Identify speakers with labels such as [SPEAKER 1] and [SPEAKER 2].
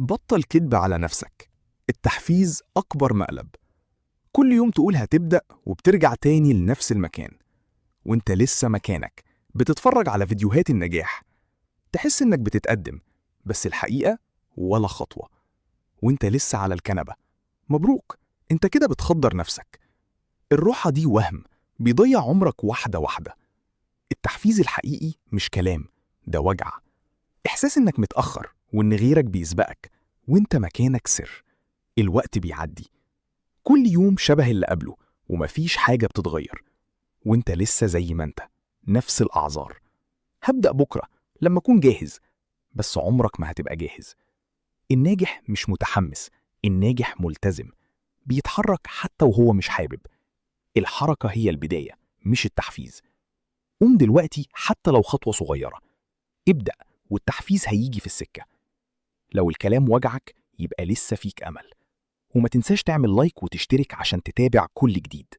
[SPEAKER 1] بطل كدب على نفسك. التحفيز أكبر مقلب. كل يوم تقول هتبدأ وبترجع تاني لنفس المكان وانت لسه مكانك، بتتفرج على فيديوهات النجاح، تحس انك بتتقدم، بس الحقيقة ولا خطوة، وانت لسه على الكنبة. مبروك، انت كده بتخدر نفسك. الروحة دي وهم بيضيع عمرك واحدة واحدة. التحفيز الحقيقي مش كلام، ده وجع. إحساس إنك متأخر وإن غيرك بيسبقك وإنت مكانك سر. الوقت بيعدي، كل يوم شبه اللي قبله ومفيش حاجة بتتغير، وإنت لسه زي ما إنت، نفس الأعذار. هبدأ بكرة لما أكون جاهز، بس عمرك ما هتبقى جاهز. الناجح مش متحمس، الناجح ملتزم، بيتحرك حتى وهو مش حابب. الحركة هي البداية مش التحفيز. قوم دلوقتي حتى لو خطوة صغيرة، ابدأ والتحفيز هيجي في السكة. لو الكلام وجعك يبقى لسه فيك أمل. وما تنساش تعمل like وتشترك عشان تتابع كل جديد.